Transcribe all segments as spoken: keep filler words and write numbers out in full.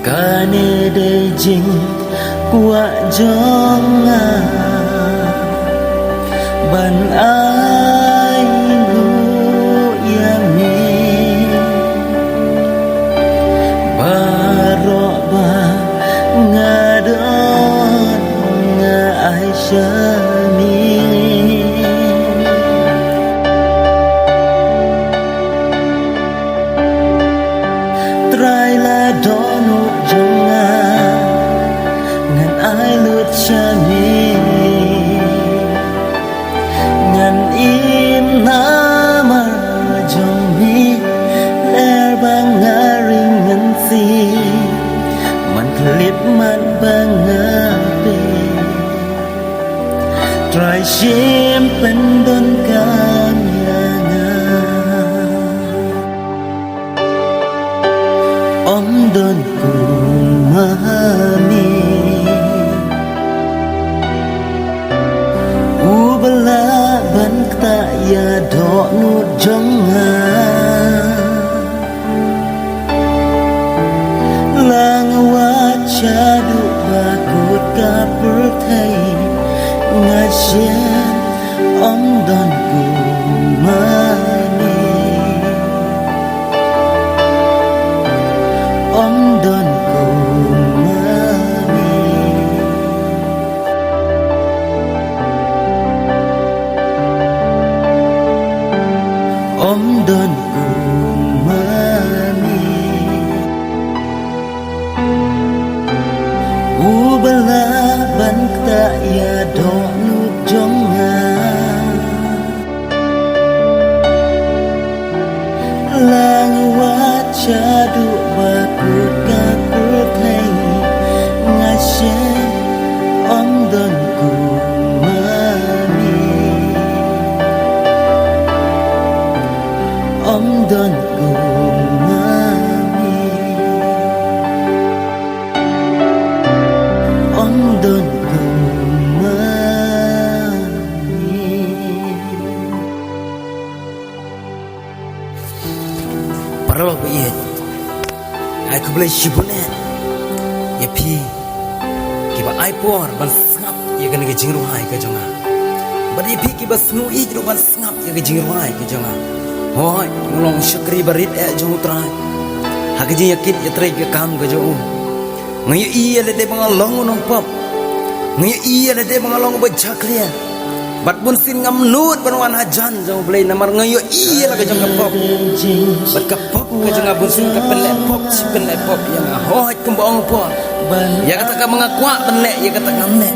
Kane dei jingkwah jong nga ban ai nguh ïa me. Baroh ba nga don nga ai sha me. Trai la dohnud jong nga ngan ai lut sha me. Ngan im namar jong me lyer ba nga ring ngan sih man khlip mat ba nga peit. Trai shim pyndonkam ïa nga. Ym don kum ma me uba lah ban ktah ïa dohnud jong nga. La nga wad shaduh ba kut ka pyrthei nga shem ym don kum ma me. Ym don kum ma me. Ym don kum ma me uba lah ban ktah ïa dohnud jong nga. La nga wad shaduh ba kut ka pyrthei nga shem ym don kum ma me. Ym don kum ma me. Ym don kum ma me. Paralok ba ïeit, ai khublei shibun eh ïa phi kiba ai por ban sngap ïa kane ka jingrwai ka jong nga. Bad ïa phi kiba sngew ïeit ruh ban sngap ïa ka jingrwai ka jong nga. Hooid, nga long shakri barit eh jong U Trai ha ka jingïakit ïatrei ka kam ka jong u. Nga ïohi ïa lade ba nga long u nongpop. Nga ïohi ïa lade ba nga long uba jakhlia. Bad bunsien ngam nud ban wan hajan jong U Blei namar nga ïohi ïa la ka jong ka pop. Bad ka pop ka jong nga bunsien ka pynleh pop shi pynleh pop ïa nga. Hooid, kumba ong u por, ïa kata kaba nga kwah ban leh, ïa kata ngam leh.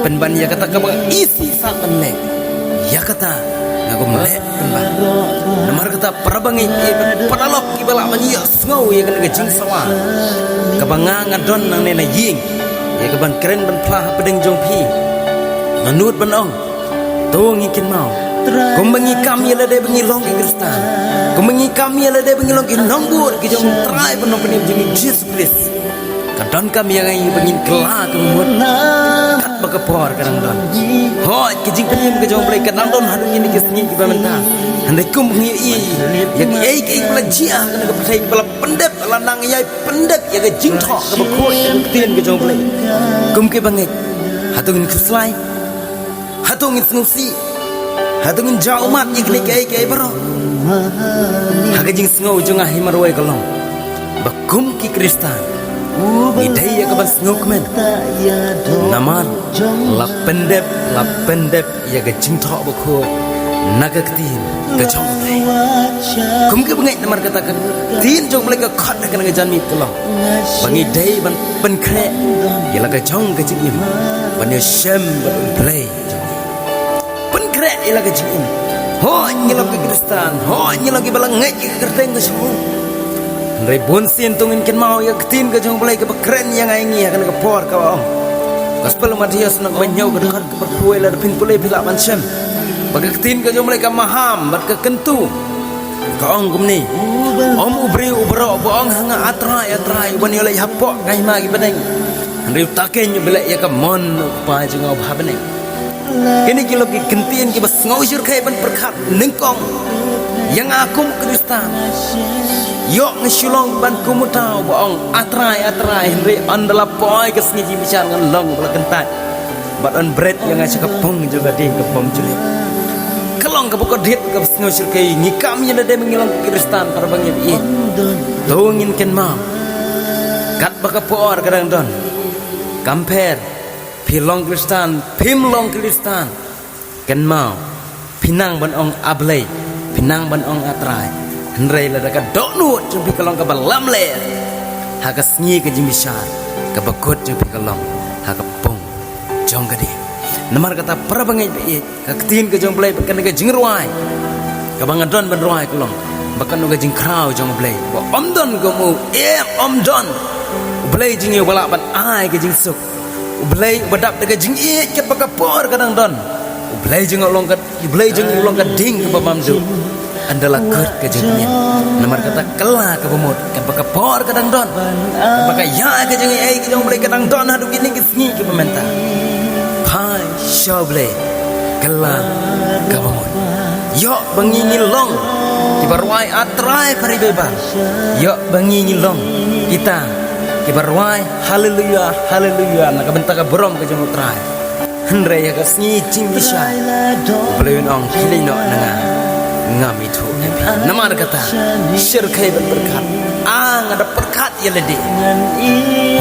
Pynban ïa kata kaba nga isih sah ban leh, ïa kata nga kum leh pynban. Namar kata para bangeit, eh, paralok kiba lah ban ïohsngew ïa kane ka jingsawa kaba nga nga don nangne na ïing, ïa kaban kren ban phla hapdeng jong phi. Nga nud ban ong, to ngi kynmaw, kumba ngi kam ïa lade ba ngi long ki Khristan, kumba ngi kam ïa lade ba ngi long ki nongbud ki jong U Trai bad Nongpynim jong ngi Jisu Khrist, ka donkam ïa ngi ba ngin kylla ka mut katba ka por ka dang don. Hooid, ka jingpynim ka jong U Blei ka dang don haduh kine ki sngi kiba mynta. Hynrei kum ngi ïohi ïa kiei kiei ba la jia ha kane ka pyrthei ba la pyndep, la nang ïai pyndep ïa ka jingthoh kaba khuid ka ktien ka jong U Blei. Kum ki bangeit, hato ngin khuslai? Hato ngin sngewsih? Hato ngin jaw ummat ïa kine kiei kiei baroh? Ha ka jingsngew jong nga hi marwei ka long ba kum ki Khristan ngi dei ïa kaban sngewkmen. Namar la pyndep, la pyndep ïa ka jingthoh bakhuid na ka ktien ka jong U Blei. Kum ki bangeit, namar kata ka ktien jong U Blei ka khot ha kane ka janmiet ka long ba ngi dei ban pynkhreh ïa la ka jong ka jingim ban ïashem bad U Blei. Pynkhreh ïa la ka jingim. Hooid, ngi long ki Khristan, hooid, ngi long kiba la ngeit ïa ka kyrteng ka jong U. Hynrei bun sien to ngin kynmaw ïa ka ktien ka jong U Blei kaba kren ïa ngi, ïa kane ka por kaba ong. Gospel Mathaios lynnong ba hynñiew ka dkhot kaba khatwei, lada phin pule phi lah ban shem ba ka ktien ka jong U Blei ka maham bad ka kyntu. Ka ong kumne: Ym u briew u baroh uba ong ha nga, A Trai, A Trai, u ban ïaleit hapoh ka hima ki bneng, hynrei uta keiñ u ba leh ïa ka mon u Kpa jong nga uba ha bneng. Kine ki long ki ktien kiba sngewsyrkhei ban pyrkhat nyngkong ïa nga kum u Khristan. Ïoh nga shu long ban kum uta uba ong, A Trai, A Trai, hynrei ynda la poi ka sngi jingbichar ngan long ba la kyntait bad yn bret ïa nga sha ka pung jong ka dieng kaba bymjulip. Ka long kaba kordit kaba sngewsyrkhei. Ngi kam ïa lade ba ngi long ki Khristan, para bangeit. To ngin kynmaw katba ka por ka dang don. Kam pher phi long Khristan, phim long Khristan, kynmaw, phi nang ban ong A Blei, phi nang ban ong A Trai, hynrei lada ka dohnud jong phi ka long kaba lamler, ha ka sngi ka jingbichar, kaba kut jong phi ka long ha ka pung jong ka dieng. Namar kata, para bangeit ba ïeit, ka ktien ka jong U Blei bad kane ka jingrwai kaba nga don ban rwai ka long ba kano ka jingkhraw jong U Blei ba ym don kum u, em, ym don U Blei jong ngi uba lah ban ai ka jingsuk. U Blei uba dap da ka jingïeit katba ka por ka dang don. U Blei jong ngi u long ka, U Blei jong ngi u long ka dieng kaba bymjulip. Ynda la kut ka jingpynim, namar kata, kylla kaba mut katba ka por ka dang don, katba ka ïaid ka jingïeit ka jong U Blei ka dang don haduh kine ki sngi kiba mynta. Phai sha U Blei, kylla kaba mut. Ïoh ba ngi, ngi long kiba rwai A Trai, para bangeit. Ïoh ba ngi, ngi long kita kiba rwai Haleluya, Haleluya na ka bynta ka burom ka jong U Trai. Hynrei ha ka sngi jingbichar, U Blei un ong, khie leit noh na nga, ngam ithuh ïa phi. Namar kata, syrkhei ban pyrkhat. A, nga da pyrkhat ïa lade.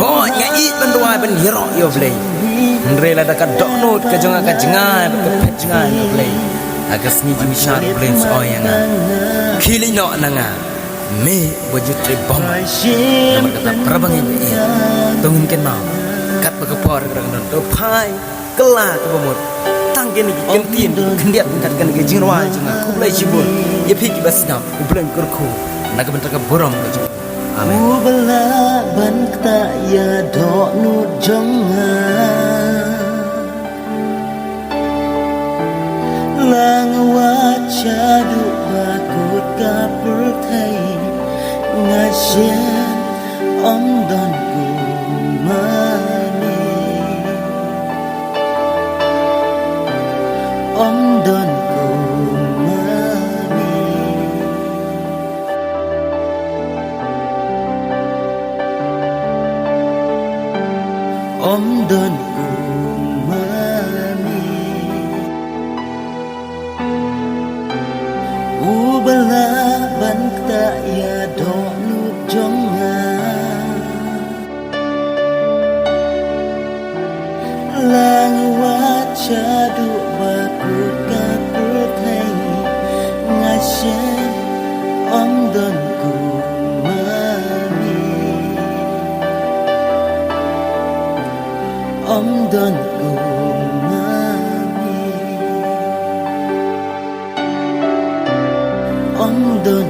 Hooid, nga ïeit ban duwai ban ïaroh ïa U Blei. Hynrei lada ka dohnud ka jong nga ka jngai bad ka phet jngai na U Blei, ha ka sngi jingbichar U Blei un sa ong ïa nga, khie leit noh na nga, me uba ju trei bymman. Namar kata, para bangeit, to ngin kynmaw katba ka por ka dang don. To phai, kylla kaba mut. Tang kine ki ktien khyndiat kat kane ka jingrwai jong nga. Khublei shibun ïa phi kiba sngap. U Blei un kyrkhu na ka bynta ka burom ka jong U. Amen. Uba lah ban ktah ïa dohnud jong nga. La nga wad shaduh ba kut ka pyrthei, nga shem ym don kumne. Ym don kumne. Ym don kumne. Uba lah ban ktah ïa dohnud jong nga. La nga wad shaduh ba kut ka pyrthei, nga shem ym don kumne. Ym don kumne. Ym don